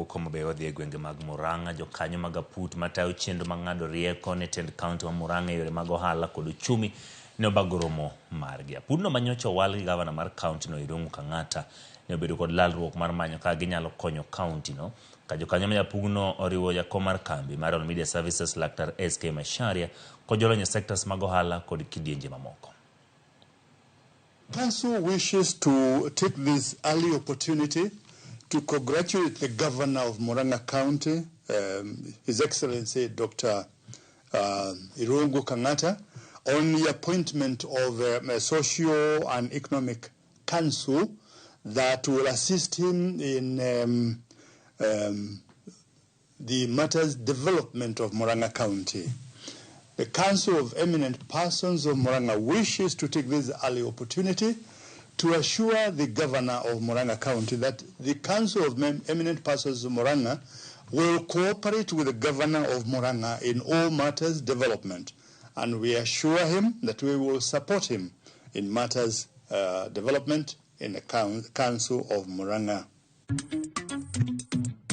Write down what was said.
Wawuok Homa Bay wadhi e gwenge mag Murang'a. Jokanyo mag aput matayo chenro mag ng'ado rieko ne tend kaunti ma Murang'a e yore mag ohala kod uchumi ne obago romo margi. Apudno manyocha owal gi gavana mar kauntino Irungu Kang'ata ne obedo kod lalruok mar manyo kaka ginyalo konyo kauntino. Ka jokanyo ma japugno oriwo jakom mar kambi mar All Media Services Laktar SK Macharia kod jolony e sectors mag ohala kod kidienje mamoko. Council wishes to take this early opportunity to congratulate the governor of Murang'a County, His Excellency Dr. Irungu Kang'ata, on the appointment of a social and economic council that will assist him in the matters development of Murang'a County. The Council of Eminent Persons of Murang'a wishes to take this early opportunity to assure the governor of Murang'a County that the Council of Eminent Persons of Murang'a will cooperate with the governor of Murang'a in all matters development, and we assure him that we will support him in matters development in the Council of Murang'a.